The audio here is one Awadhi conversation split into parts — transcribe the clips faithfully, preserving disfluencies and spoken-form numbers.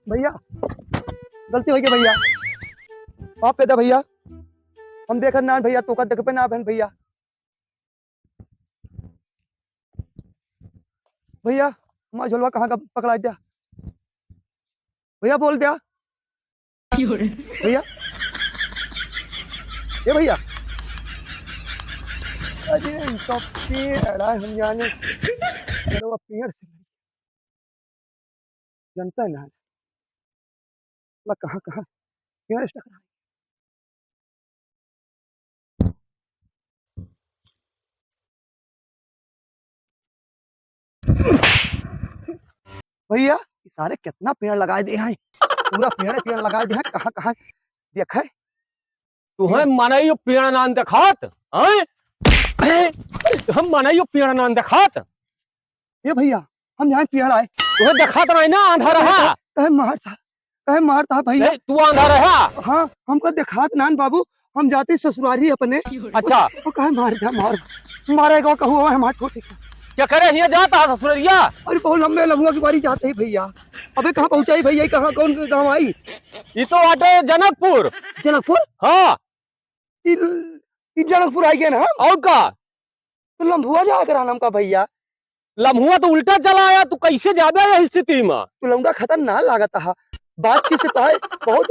भइया, गलती हो गई भइया, माफ कर दे भइया। हम देखत ना भइया, तोका देखबे ना बहन भइया। भइया, हमारा झोलवा कहाँ का पकड़ा दिया? भइया, बोल दिया। भइया, ए भइया, अरे, ई तो पेड़ है, हम जाने, अरे, वो पेड़ से जनता है ना, ला कहाँ, कहाँ पेड़ से टकरा। भइया, ई सारे कितना पेड़ लगाए दे हैं, पूरा पेड़, पेड़ लगाए दे हैं, कहाँ, कहाँ देखे? तुहें मनई यो पेड़ नान देखात, हैं? हम मनई यो पेड़ नान देखात। ए भइया, हम यहाँ पेड़ आए। तुहें देखात नहीं ना, आंधा रहा। कहे मारता, कहे मारता भइया। नहीं, तू आंधा रहा। हाँ, हमको देखात नान बाबू, हम जाते ससुरारी अपने। अच्छा। वो कहे मार दे, मार, मारेगा कहूँ हमार ठोटी का। क्या करे हियाँ जाता है ससुररिया? अरे बहुत लंबे लम्हुआ की बारी जाते ही भइया। अबे कहाँ पहुँचाई भइया, कहाँ कौन गाँव आई? ई तो बाटे जनकपुर। जनकपुर? हाँ। ई, ई जनकपुर आई गए ना हम? और का? तो लम्हुआ जाए के रहना हमका भइया। लम्हुआ तो उल्टा चला आया, तू कैसे जाबे यह स्थिति में? तू लौंडा खतरनाक लागत हा, बातचीत से तो है बहुत।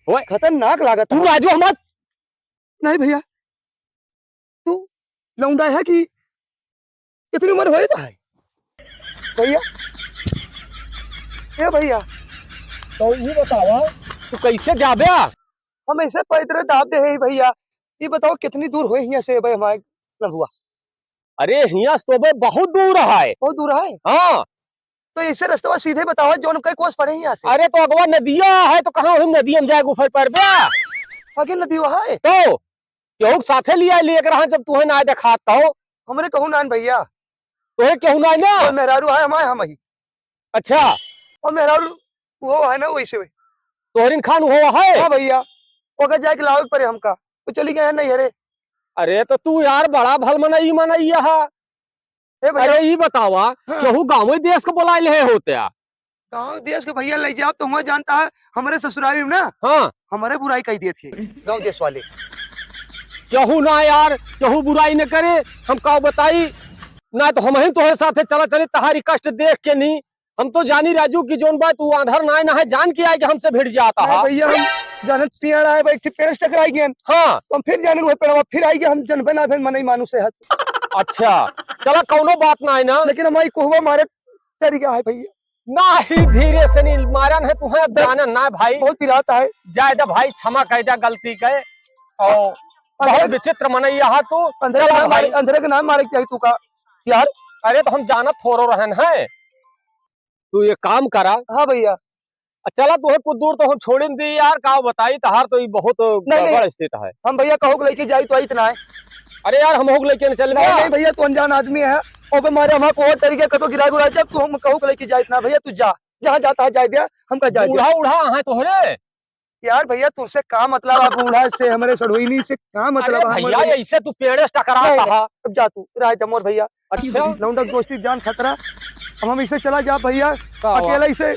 ओए। खतरनाक लागत तू हा। राजू हमार नहीं भइया, तू लौंडा है कि इतनी उम्र होए तो है भइया? ए भइया, तो ये बतावा, तू कैसे जाबे? हम ऐसे पैदल दाब दे है भइया। ये बताओ कितनी दूर होए हियाँ से भाई हमारे लम्हुआ? अरे हियाँ से तो बे बहुत दूर है। बहुत दूर है? हाँ। तो ऐसे रस्तवा सीधे बतावा, जौन कई कोस पड़े हियाँ से? अरे तो अगवा नदिया है, तो कहाँ हम नदिया में जाए गुफर पर बे? आगे नदी है? तो केहू के साथे लिया, लेकर रहा, जब तुहें ना देखात हो। हमरे कहू नान भइया। तोहे केहू ना ना? और मेहरारू है, हम आए, हम ही। अच्छा। और मेहरारू वो है ना, वैसे वही। तोहरिन खान वो है? हाँ भइया, ओकर जाए के लावे के पड़े हमका, वो चली गए हैं नहीं, अरे। अरे तो तू यार बड़ा भल मनई मनई हा। ए भइया। अरे ई बतावा, हाँ। केहू गाँव देश के बुलाए ले होते आ? गाँव देश के भइया ले जाओ तो हुआ जानता है, हमरे ससुरारी में ना, हाँ। हमरे बुराई कही देत है गाँव देश वाले। केहू ना यार, केहू बुराई न करे, हम का बताई, ना तो हम ही तोहरे साथे चला चली, तहारी कष्ट देख के नी। हम तो जानी राजू कि जौन बात तू आंधर ना है, ना है, जान के आए कि हमसे भिड़ जाता नहीं है। भइया, हम जानत पेड़ आए, भाई, पेड़ से टकराई गए। हाँ। तो हम फिर जाने वही पेड़वा, फिर आई गए, हम जनबे ना भेल, मनई मानुस है। अच्छा, चला, कौनो बात ना है ना। लेकिन हमारी कोहवा मारे तरीका है भइया। नाही, धीरे से नहीं मारन है तुहें, अब दर्द जानन ना भाई। बहुत पिराता है। जाए दे भाई, क्षमा कह दे गलती के। और अंधरे बहुत के, विचित्र मनई हा तू। अंधरे चला के नाम भाई। मारे, अंधरे के नाम मारे के चाहिए तू का यार। अरे तो हम जानत थोड़ो रहन है। तू ये काम करा। हाँ भइया। आ, चला तुहे कुछ दूर तो हम छोड़िन दी यार, का बताई तहार तो ये बहुत नहीं, नहीं। गड़बड़ स्थिति है। हम भइया कहू के लेके जाई तो आई इतना है। अरे यार, हम हो के लेके न चल नहीं, गया। नहीं भइया, तू अनजान आदमी है। ओबे मारे हमार कोहवा तरीके कतो गिरा गुरा, जब तू हम कहू के लेके जाइत ना भइया, तू जा, जहाँ जाता है जाए दिया, हमका जाए दिया। बूढ़ा उढ़ा है तोहरे। यार भइया, तुमसे का मतलब है बूढ़ा से, हमरे सढ़ुइनी से का मतलब अरे है, हमरे भइया, भइया? ऐसे तू पेड़े से टकरा नहीं, कहा। अब जा तू, रह जा मोर भइया। अच्छा। लौंडा के दोस्ती जान खतरा। अब हम इसे चला जा भइया, का हुआ? अकेला इसे